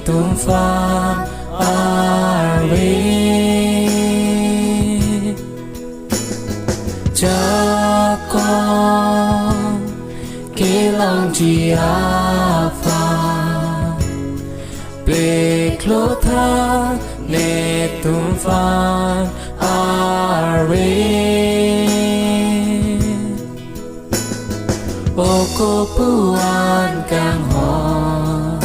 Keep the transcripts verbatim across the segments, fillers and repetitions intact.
atum aphan arve. Jakong kelongji aphan peklo tha netum aphan arve. O kopuan kanghon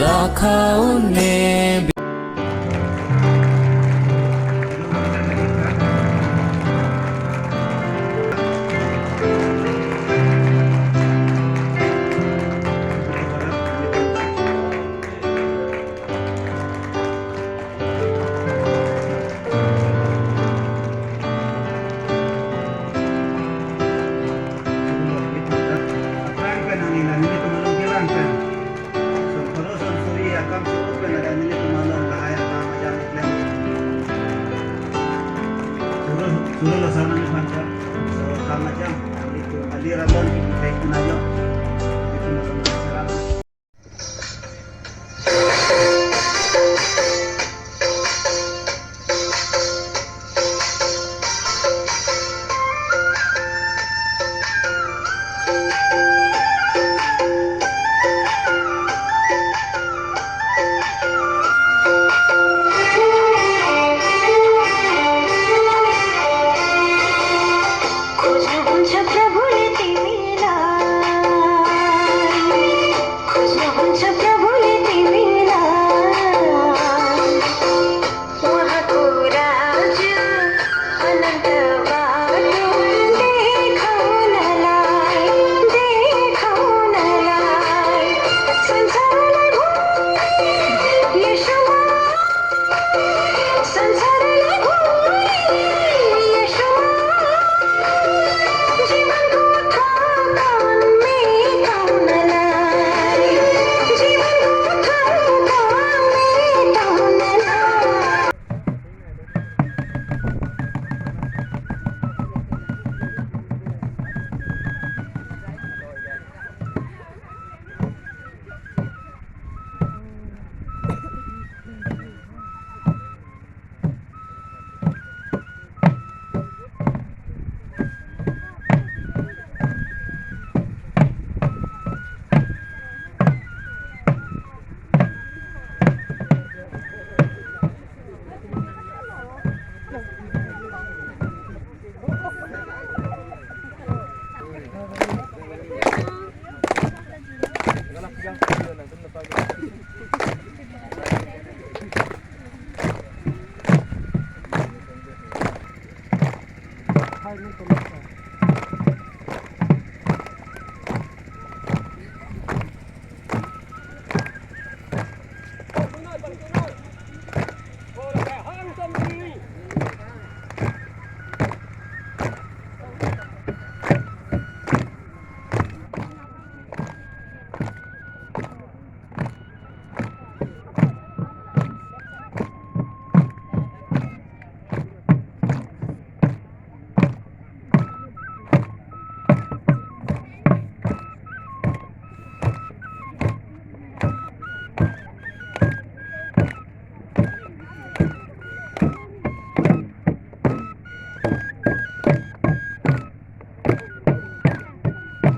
lakha un-e.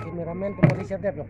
Cameraman to mari siap dep lo.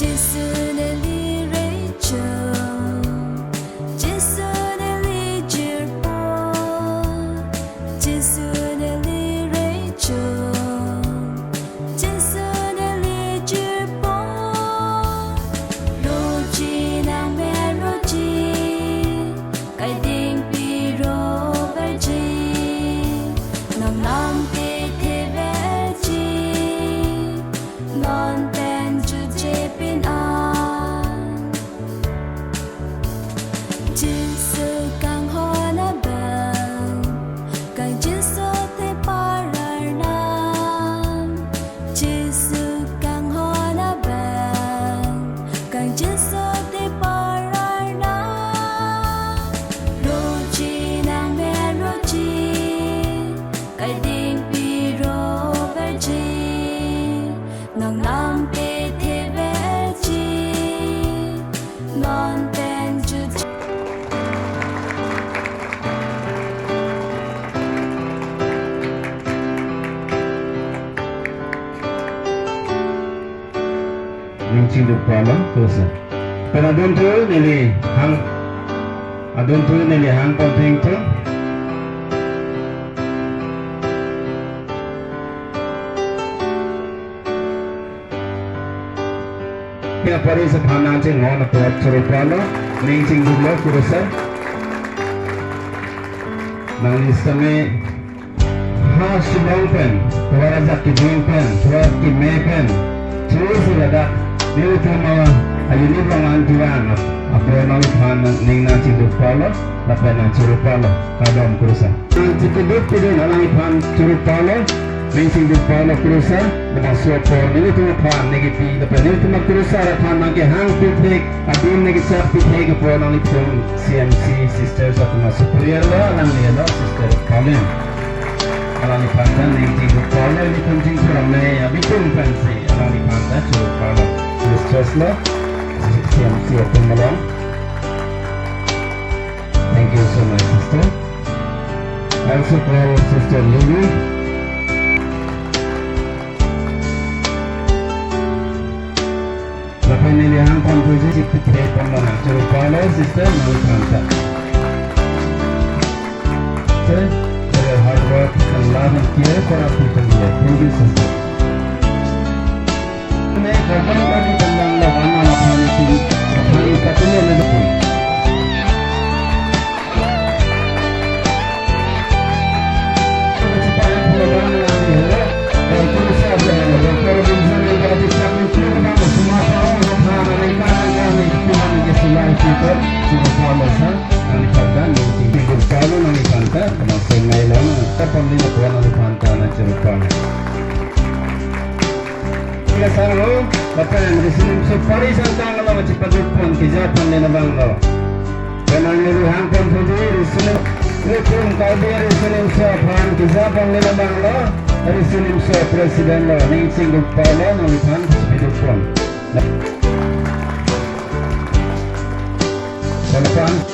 Jisu neli raichung, Jisu neli jirpo, Jisu neli raichung, Jisu neli jirpo. Roji nang me roji, kaiding piro verji, non lam kethe verji, non pen chuje pin an. Jisu kanghon abang, kang Jisu thepar Arnam. Jisu kanghon abang, kang Jisu thepar Arnam. Roji nang me roji, kaiding piro verji, non lam kethe verji, non pen chuje. Ning chingduk palo, kurusar. Pen adunthu neli hang, adunthu neli hang pon thengthung. Pia pari sephan nangchinghon apot choro palo, ning chingduklo, kurusar. Nangli sitame ha Shillong pen, tovar ajak kejung pen, tovar keme pen, choro si ladak nelitum a-unit along an kevan apot nangliphan ning nangchingduk palo, lapen nangchoro palo, kardom, kurusar. Nangchingduk pidun alangliphan choro palo, ning chingduk palo, kurusar. Labangso apor nelitum aphan ne kepi, lapen nelitum akurusar aphan nangkehang pithek, adim ne kechak pithek apot nanglitum C M C sisters atum asuperior lo, alangli lo, Sister Pauline. Alangliphan ta ning chingduk palo, nelitum chingthur amei abitum pensi alangliphan ta choro palo. Sisters lo, C M C atum along. Thank you so much, sister. I also call Sister Lily. Lapen neli hang pon puji chipithe pon lo nang choro palo, sister, nangliphan ta. Sir, for your hard work and love and care for our people here. Thank you, sister. Ne kardom kardom kardom lo, ana aphan isi, aphan isi katulo ne dukun. Tiga sangho, lapen risi nimso pari sangkang lo, machi paduk pon keja pon le nabang lo. Pen nanglitum hang pon puji, risi nim, nelitum Karbi risi nimso aphan keja pon le nabang lo, risi nimso president lo, ning chingduk palo, nangliphan chipiduk pon. Pen pan.